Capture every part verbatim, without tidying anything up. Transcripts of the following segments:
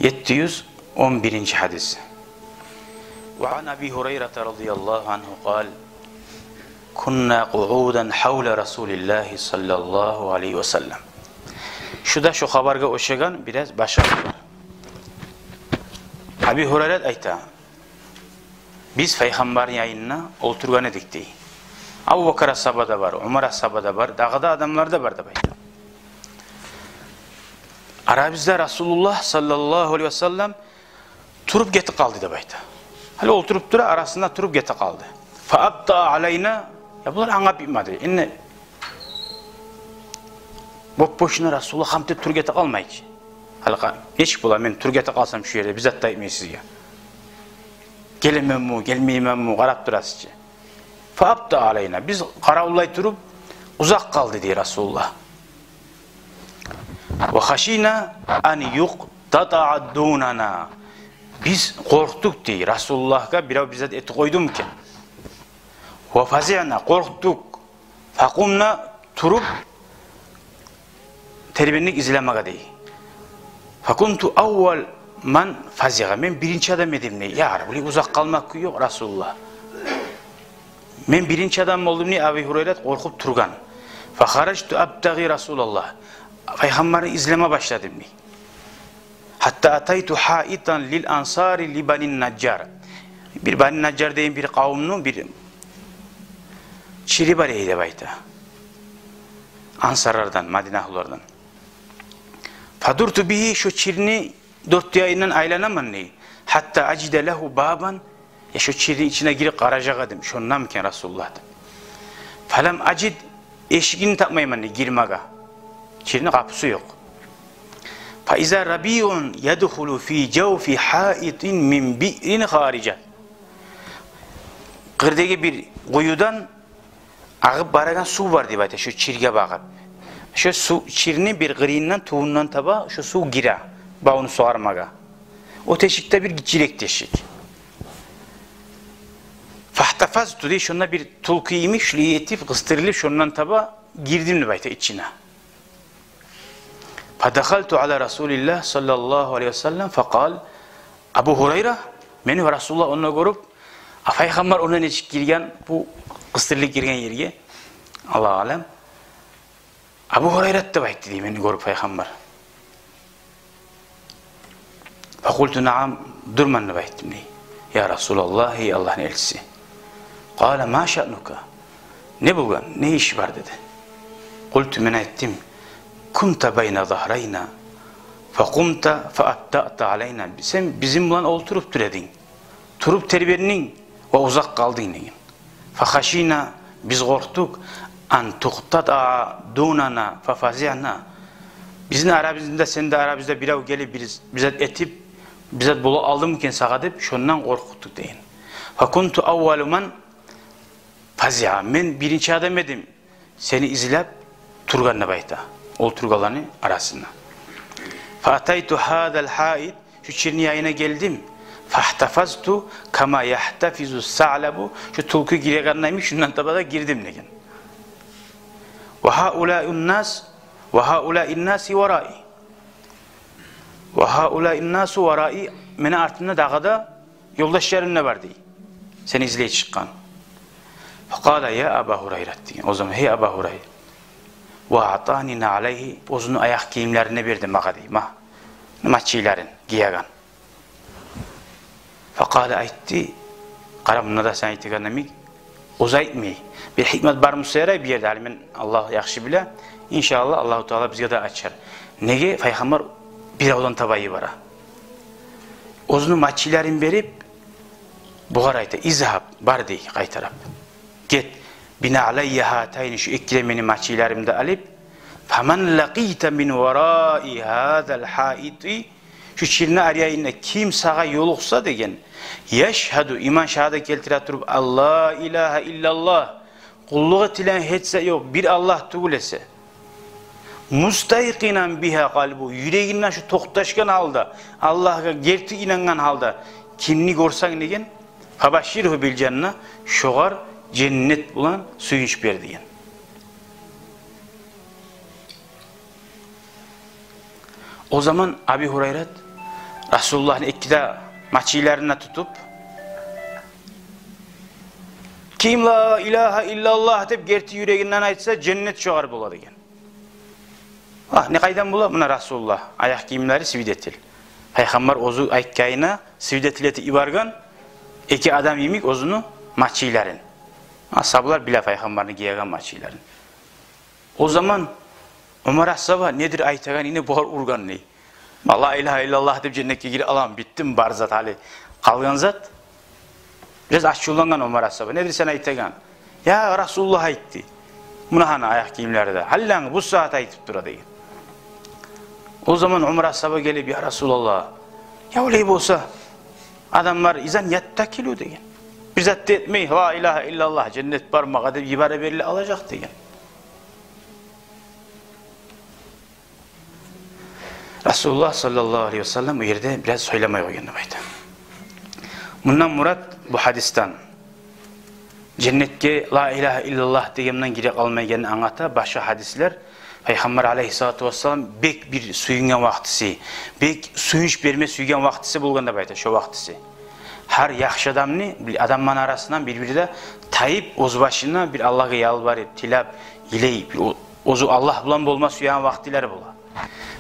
Етти юз он биринчи гьадис. Ва ан Аби Гьурайрата радияллагьу ангьу къал: «Кунна къуъудан гьавла Расулиллагьи саллаллагьу алайгьи ва саллам». Шу да шу хабаргъа ошагъан, бираз башгъа хабар. Аби Гьурайрат айта: «Биз Пайхаммарны янында олтургъан эдик», — дей. Абубакар асгьаба да бар, Умар асгьаба да бар, дагъы да адамлар да бар деп айта. «Арабызда Расулуллагь саллаллагьу алайгьи ва саллам туруп гетип къалды», — деп айта. Гьали олтуруп тура, арасында туруп гетип къалды. «Фа абтаа алайна». Я булар англап битмеди. Энни боп-бошуна Расулуллагь гьам тюп туруп гетип къалмай чы. Гьали къа-, нечик бола, мен туруп гетип къалсам шу ерде, бир зат да айтмай сизге. Гелеменми, гелмейменми, къарап турасыз чы. «Фа абтаа алайна». Биз къаравуллай туруп, узакъ къалды, дей, Расулуллагь. «Ва хашийна ан юкътатаа дунана». Биз къоркъдукъ, дей, Расулуллагьгъа бирев бир зат этип къойдуму экен. «Ва фазиъна», къоркъдукъ. «Факъумна», туруп, тербендик излемеге, дей. «Факунту аввал ман фазигъа». Мен биринчи адам эдим, дей. Я Рабби, узакъ къалмакъ кюй ёкъ, Расулуллагь. Мен биринчи адам болдум, дей, Аби Гьурайрат къоркъуп тургъан. «Фахаражту абтагъи Расулаллагь». Пайхаммарны излеме башладым, дей. «Гьатта атайту гьаитан лил ансари ли Бани Нажжар». Бир Бани Нажжар деген бир къавумну бир чири бар эди деп айта. Ансарлардан, Мадина агьлулардан. «Фадурту бигьи», шо чирни дёрт де янындан айланаман, дей. «Гьатта ажида лагьу бабан». Я шо чирни ичине гирип къаражакъ эдим, шондамы экен Расулуллагь деп. «Фалам ажид», эшигин тапмайман, дей, гирмеге. Чирни къапусу ёкъ. «Фа иза рабиун ядхулу фи жавфи гьаитин мин биърин харижа». Къырдагъы бир къуюдан агъып барагъан сув бар деп айта, шо чирге багъып. Шо сув, чирни бир къырыйындан, тюбюнден таба шо сув гире, бавну сугъармагъа. О тешик де бир гиччирек тешик. «Фагьтафазту», дей, шонда бир тюлкю йимик шулай этип, къыстырылып, шондан таба гирдим деп айта ичине. «Фадахалту ала Расулиллагь саллаллагьу алайгьи ва саллам, факъал». Абу Гьурайра мени Расулуллагь онда гёрюп, а Пайхаммар онда нечик гирген, бу къыстырылып гирген ерге, Аллагьу аълам. «Абу Гьурайрат», — деп айтды, дей, мени гёрюп Пайхаммар. «Факъулту наам», дюрмен деп айтдым, дей. «Я Расулаллагь, гьей Аллагьны элчиси». «Къала ма шаънука?» Не болгъан, не иш бар, деди. «Къулту», мен айтдым: «Кунта байна загьрайна, факъумта фаабтаъта алайна». Сен бизин булан олтуруп тура эдинг, туруп тербендинг ва узакъ къалдынг, деген. «Фахашийна», биз къоркъдукъ, «ан тукътатаа дунана фафазиъна». Бизин арабызда, сен де арабызда бирев гелип, бир, бир зат этип, бир зат болуп къалдымы экен сагъа деп, шондан къоркъдукъ, деген. «Факунту аввалу ман фазиъа». Мен биринчи адам эдим сени излеп тургъан деп айта, олтургъанланы арасында. «Фаатайту гьазал гьаит», шу чирни янына гелдим. «Фагьтафазту кама ягьтафизу саълабу», шу тюлкю гирегенде йимик шондан таба да гирдим, деген. «Ва гьаулаи ннас, ва гьаулаи ннаси вараи». «Ва гьаулаи ннасу вараи», мени артымда дагъы да ёлдашларым да бар, дей, сени излей чыкъгъан. «Факъала я Аба Гьурайрат», деген. О заман: «Гьей Аба Гьурайра». «Ва аътани наълайгьи», оьзюню аякъ гийимлерин берди магъа, дей, ма, мачилерин гиеген. «Факъала», айтды, къара, мунда да сен айтагъан йимик, оьзю айтмай. Бир гьикмат бармы буса ярай бу ерде, гьали мен, Аллагь яхшы биле. Иншааллагь, Аллагьу Таала бизге де ачар. Неге Пайхаммар биревден таба йибере? Оьзюню мачилерин берип, бугъар айта: «Изгьаб», бар, дей, къайтарып. «Гет, би наълайя гьатайни», шу эки де мени мачилеримни алып, «фаман лакъийта мин вараи гьазал гьаити», шу чирни аръяйында ким сагъа ёлукъса, деген, «яшгьаду», иман шагьадат гелтире туруп, «ан ла илагьа иллаллагь», къуллукъ этилеген гьеч зат ёкъ бир Аллагь тюгюл эсе, «мустайкъинан бигьа къалбугьу», юрегинде шу токъташгъан гьалда, Аллагьгъа герти инангъан гьалда кимни гёрсенг, деген, «фабашширгьу бил жанна», шогъар женнет булан сююнч бер, деген. О заман Аби Гьурайрат Расулуллагьны эки де мачийларын тутуп, ким «Ла илагьа иллаллагь» деп герти юрегинден айтса, женнет шогъар бола деген. Ва не къайдан бола? Муна Расулуллагь, аякъ гийимлери свидетель. Пайхаммар оьзю айтгъанына свидетель этип йиберген эки адам йимик оьзюню мачийларын. Асгьабалар биле пайхаммарны гиеген мачийларын. О заман Умар асгьаба недир айтагъан, йине бугъар ургъан дей. «Ла илагьа иллаллагь деп женнетге гире аламан, битдим, бар зат гьали. Къалгъан зат». Бираз ачувлангъан Умар асгьаба. «Недир сен айтагъан?» «Я, Расулуллагь айтды. Муна гьана аякъ гийимлери де. Гьали бу сагьат айтып тура», — деген. О заман Умар асгьаба гелип: «Я Расулаллагь, я олай болса, адамлар изан яттакилу, — деген, — бир зат да этмей, ла илагьа иллаллагь, женнет бар магъа деп йибере бериле алажакъ», — деген. Расулуллагь саллаллагьу алайгьи ва саллам о ерде бираз сёйлемей къойгъан деп айта. Мундан мурат бу гьадисден женнетге «Ла илагьа иллаллагь» дегенден гире къалмайгъанны англата башгъа гьадислер. Пайхаммар алайгьиссалату вассалам бек бир сююнген вакътиси, бек сююнч берме сюйген вакътиси болгъан деп айта, шо вакътиси. Гьар яхшы адамны, бир адамланы арасындан бир-бири де тайып, оьз башына бир Аллагьгъа ялбарып, тилеп, йылай, бир о-, оьзю Аллагь булан болма сюеген вакътилер бола.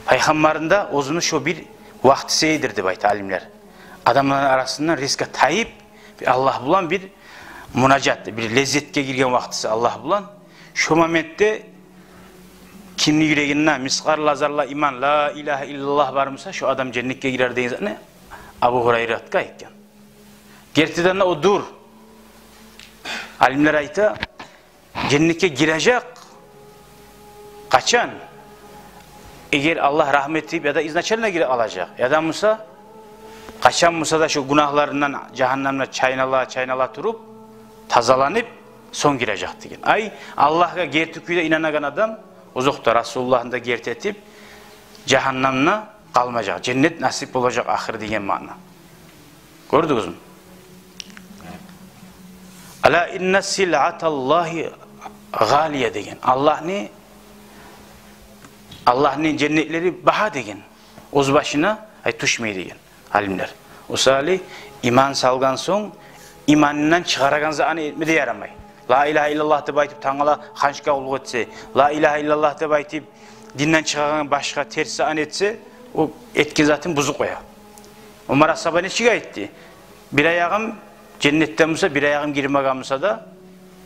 Пайхаммарны да оьзюню шо бир вакътиси эдир деп айта алимлер. Адамланы арасындан резко тайып, бир Аллагь булан бир мунажат, бир леззетге гирген вакътиси Аллагь булан. Шо моментде кимни юрегинде мискъал зарра иман, «Ла илагьа иллаллагь» бар буса, шо адам женнетге гирер деген затны Абу Гьурайратгъа айтгъан. Гертиден де о дюр. Алимлер айта, женнетге гирежек. Къачан? Эгер Аллагь рагьмат этип, яда изначально гире алажакъ. Яда буса, къачан буса да шо гюнагьларындан жагьаннамда чайнала, чайнала туруп, тазаланып, сонг гирежек деген. Ай, Аллагьгъа герти кюйде инанагъан адам, озокъда, Расулуллагьны да герти этип, жагьаннамда къалмажакъ, женнет насип болажакъ ахыр деген маъна. Гёрдюгюзмю? «Ала инна силъаталлагьи гъалия» деген. Аллагьны, Аллагьны женнетлери багьа деген. Оьз башына, ай, тюшмей деген алимлер. О саялы иман салгъан сонг, иманындан чыгъарагъан затны этме де ярамай. «Ла илагьа иллаллагь» деп айтып, тангала ханчгъа къуллукъ этсе, «Ла илагьа иллаллагь» деп айтып, динден чыгъагъан башгъа терс затны этсе, о этген затын бузуп къоя. Умар асгьаба нечик айтды? Бир аягъым женнетде буса, бир аягъым гирмеге буса да,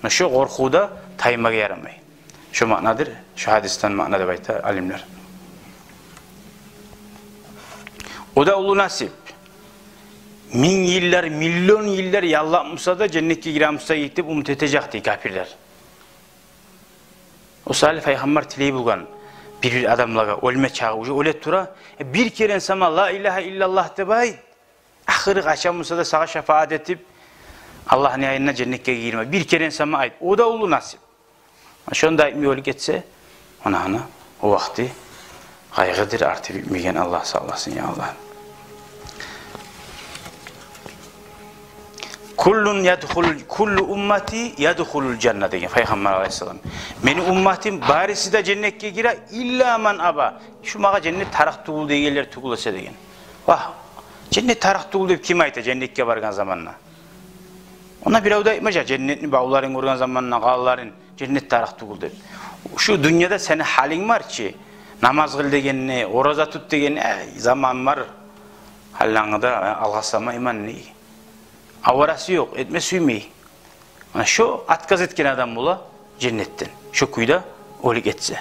шо къоркъувдан таймагъа ярамай. Шо маънадыр, шо гьадисден маъна деп айта алимлер. О да уллу насип. Минг йыллар, миллион йыллар яллап буса да, женнетге гире буса гетип умут этежек дей капирлер. О саялы Пайхаммар тилей болгъан бир-бир адамлагъа, оьлме чагъы, уже оьле тура, э, бир керен сама «Ла илагьа иллаллагь» деп айт, ахыры къачан буса да сагъа шапаат этип, Аллагьны янына женнетге гирме. Бир керен сама айт. О да уллу насип. Шону да айтмай оьлюп гетсе, она, она, о вакъти къайгъыдыр, арты битмейген, Аллагь сакъласын, я Аллагь. «Куллун ядхул, куллу уммати ядхулул жанна» деген Пайхаммар алайгьиссалам. Мени умматым бариси де женнетге гире, «илла ман аба». Шу магъа женнет тарыкъ тюгюл дегенлер тюгюл эсе деген. Вагь, женнет тарыкъ тюгюл деп ким айта женнетге баргъан заманда? Она бирев де айтмажакъ, женнетни бавларын гёрген заманда къалларын, женнет тарыкъ тюгюл деп. Шу дюньяда сени гьалынг бар чы, намаз къыл дегенни, ораза тут дегенни, эй, заман бар, гьаллангы да, э, алгъасама иманны. Аварасы ёкъ, этме сюймей. Муна шо отказ этген адам бола женнетден, шо кюйде оьлюп гетсе.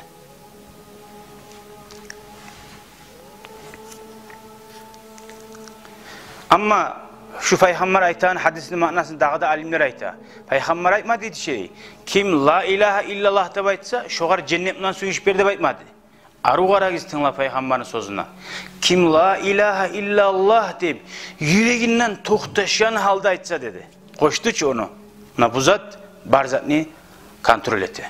Амма шу Пайхаммар айтагъан гьадисни маънасын дагъы да алимлер айта. Пайхаммар айтмады дей чи, ким «Ла илагьа иллаллагь» деп айтса, шогъар женнет булан сююнч бер деп айтмады. Арив къарагъыз, тынгла Пайхаммарны сёзюне. Ким «Ла илагьа иллаллагь» деп юрегинден токъташгъан гьалда айтса деди. Къошду чу ону. Муна бу зат бар затны контроль эте.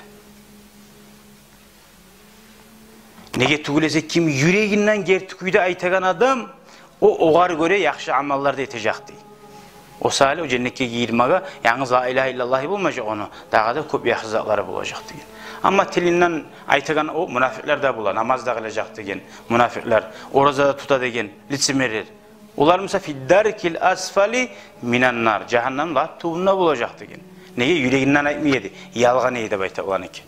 Неге тюгюл эсе, ким юрегинден герти кюйде айтагъан адам, о огъар гёре яхшы амаллар да этежек дей. О саялы о женнетге гирмеге янгыз «Ла илагьа иллаллагь» болмажакъ ону, дагъы да кёп яхшы затлары болажакъ деген. Амма тилинден айтагъан о мунафикълер де бола, намаз да къылажакъ деген мунафикълер, ораза да тута деген лицемерлер. Олар буса фиддаркил асфали минаннар, жагьаннамны лап тюбюнде болажакъ деген. Неге? Юрегинден айтмай эди, ялгъан эди деп айта оланыки.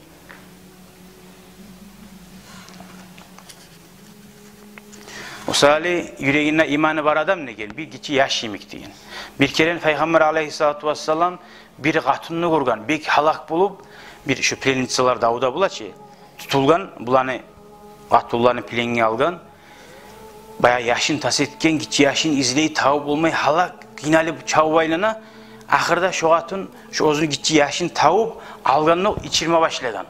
Мисалы, юрегинде иманы бар адам деген бир гиччи яш йимик деген. Бир керен Пайхаммар алайгьиссалату вассалам бир къатынны гёрген, бек гьалак болуп, бир шу пленницалар давда бола чы, тутулгъан, буланы, къатынланы пленге алгъан. Баягъы яшын тас этген, гиччи яшын излей, табып болмай, гьалак, къыйналып, чабып айлана. Ахырда шо къатын шо оьзюню гиччи яшын табып алгъанда ичирме башлагъан.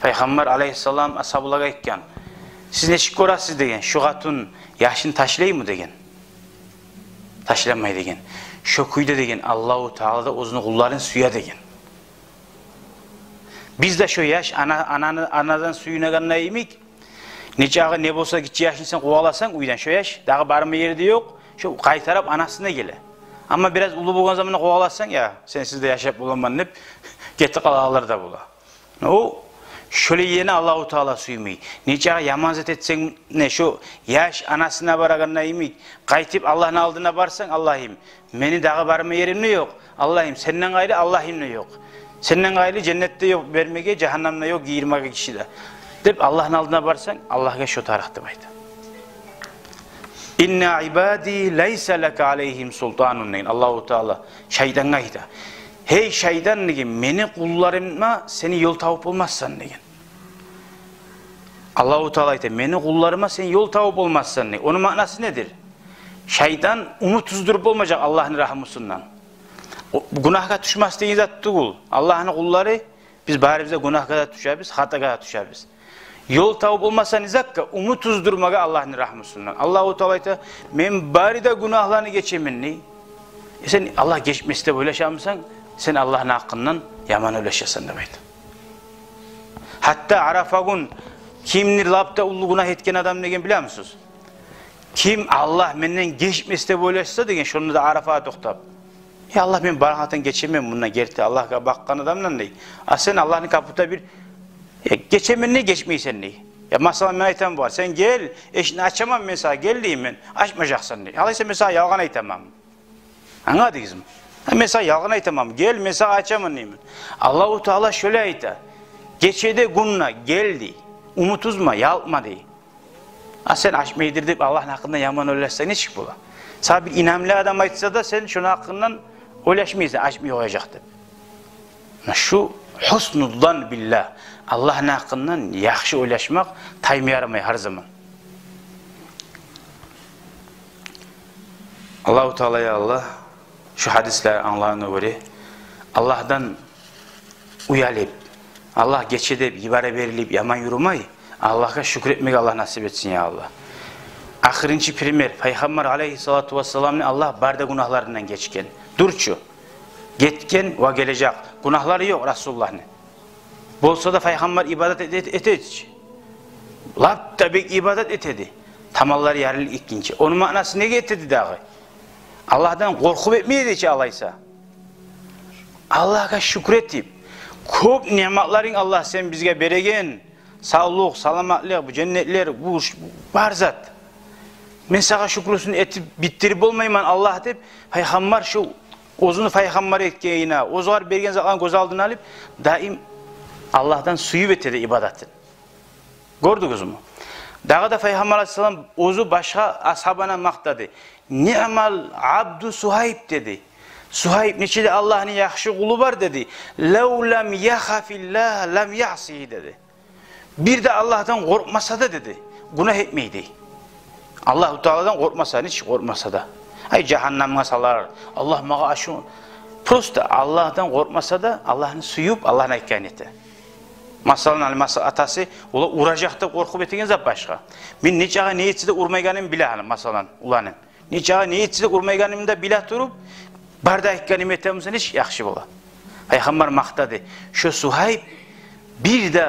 Пайхаммар алайгьиссалам асгьабалагъа айтгъан: «Сиз нечик гёресиз, — деген, — шу къатын яшын ташлаймы?» — деген. «Ташламай», — деген. «Шо кюйде, — деген, — Аллагьу Таала да оьзюню къулларын сюе», — деген. Биз де шо яш ана, ананы, анадан сююнегенде йимик, нечакъы не болса, гиччи яшны сен къуваласанг уьйден, шо яш дагъы барма ери де ёкъ, шо къайтарып анасына геле. Амма бираз уллу болгъан заманда къуваласанг, я, сенсиз де яшап боламан деп, гетип къалагъанлар да бола. О, шолай яна Аллагьу Таала сюймей. Нечакъы яман зат этсенг, не, шо яш анасына барагъанда йимик, къайтып Аллагьны алдына барсанг: «Аллагьым, мени дагъы барма ерим де ёкъ. Аллагьым, сенден къайры Аллагьым да ёкъ. Сенден къайры женнет де ёкъ бермеге, жагьаннам да ёкъ гийирмеге гиши де», — деп Аллагьны алдына барсанг, Аллагьгъа шо тарыкъ деп айта. «Инна ибади лайса лака алайгьим султанун», — деген Аллагьу Таала шайтангъа айта. «Гьей шайтан, — деген, — мени къулларыма сен ёл табып болмассан», — деген. Аллагьу Таала айта: «Мени къулларыма сен ёл табып болмассан», — деген. Ону маънасы недир? Шайтан умут уздуруп болмажакъ Аллагьны рагьмусундан. О, гюнагьгъа тюшмес деген зат тюгюл. Аллагьны къуллары, биз барыбыз да гюнагьгъа да тюшебиз, хатагъа да тюшебиз. Ёл табып болмаса не затгъа? Умут уздурмагъа Аллагьны рагьмусундан. Аллагьу Таала айта: «Мен бары да гюнагьланы гечемен», — дей. Э, сен Аллагь гечмес деп ойлашамысан, сен Аллагьны гьакъындан яман ойлашасан деп айта. Гьатта Арафа гюн кимдир лап да уллу гюнагь этген адам деген, билемисиз? Ким Аллагь менден гечмес деп ойлашса деген, шонда да Арафагъа токътап: «Я Аллагь, мен баргъан гьатдан гечемен мунда, герти Аллагьгъа бакъгъан адамдан», — дей. А сен Аллагьны капута бир: «Я, гечемен, не гечмейсен?» — дей. «Я, масала, мен айтаман бугъар: сен гел, эшикни ачаман мен сагъа, гел, — деймен, — ачмажакъсан», — дей. «Алайса мен сагъа ялгъан айтаман». Англадыгъызмы? «Я, мен сагъа ялгъан айтаман, гел, мен сагъа ачаман», — деймен. Аллагьу Таала шолай айта: «Гече де, гюн де, гел, — дей. — Умут уздурма, ялкъма», — дей. А сен ачмайдыр деп Аллагьны гьакъында яман ойлашсанг, нечик бола? Сагъа бир инамлы адам айтса да, сен шону гьакъындан ойлашмайсан, ачмай къояжакъ деп. Муна шу гьуснуззан биллагь, Аллагьны гьакъындан яхшы ойлашмакъ таймай ярамай гьар заман. Аллагьу Таала, я Аллагь, шу гьадислени англагъангъа гёре, Аллагьдан уялып, Аллагь гече деп йибере берилип яман юрюмей, Аллагьгъа шюкюр этмеге Аллагь насип этсин, я Аллагь. Ахырынчы пример, Пайхаммар алайгьиссалату вассаламны Аллагь бары да гюнагьларындан гечген. Дюр чю, гетген ва гележек гюнагьлары ёкъ Расулуллагьны. Болса да Пайхаммар ибадат эт-, эт-, этеди чи. Лап да бек ибадат этеди. Таманлары ярылып гетгинче. Ону маънасы неге этеди дагъы? Аллагьдан къоркъуп этмей эди чи алайса. Аллагьгъа шюкюр этип, кёп ниъматларынг Аллагь сен бизге береген, савлукъ, саламатлыкъ, бу женнетлер, бу ш-, бар зат. Мен сагъа шюкюрюсюн этип битдирип болмайман, Аллагь, деп, Пайхаммар шу оьзюню пайхаммар этгенине, оьзюне берген затланы гёз алдына алып, даим Аллагьдан сююп этеди ибадатын. Гёрдюгюзмю? Дагъы да Пайхаммар алайгьиссалам оьзю башгъа асгьабына макътады. «Ниъмал абду Сугьайб», — деди. «Сугьайб нечик де Аллагьны яхшы къулу бар», — деди. «Лав лам яхафиллагь лам яъсигьи», — деди. Бир де Аллагьдан къоркъмаса да, деди, гюнагь этмей дей. Аллагьу Тааладан къоркъмаса, нечик къоркъмаса да. Ай, жагьаннамгъа салар, Аллагь магъа ачув. Просто Аллагьдан къоркъмаса да, Аллагьны сююп, Аллагьны айтгъанын эте. Масала, гьали, масала, атасы, олар уражакъ деп къоркъуп этеген зат башгъа. Мен нечакъы не этсе де урмайгъанын биле гьали, масала, уланын. Нечакъы не этсе де урмайгъанын да биле туруп, бары да айтгъанын этемисен, нечик яхшы бола. Пайхаммар макътады. Шо Сугьайб бир де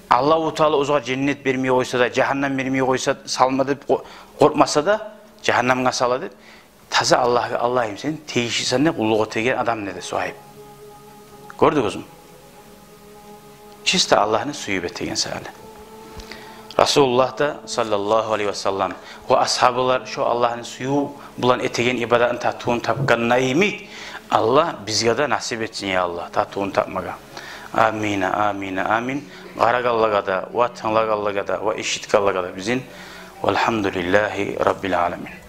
Аллагьу Таала оьзюне женнет бермей къойса да, жагьаннам бермей къойса, салма деп къо-, къоркъмаса да, жагьаннамгъа сала деп, таза Аллагьгъа, Аллагьым, сен тийишлисен деп къуллукъ этеген адам, деди Сугьайб. Гёрдюгюзмю? Чисто Аллагьны сююп этеген саялы. Расулуллагь да, саллаллагьу алайгьи ва саллам, ва асгьабалар шо Аллагьны сююв булан этеген ибадатны татывун тапгъан йимик, Аллагь бизге де насип этсин, я Аллагь, татывун тапмагъа. Амина, амина, амин. Къарагъанлагъа да, ва тынглагъанлагъа да, ва эшитгенлеге де бизин. Валгьамдулиллагьи раббил аламин.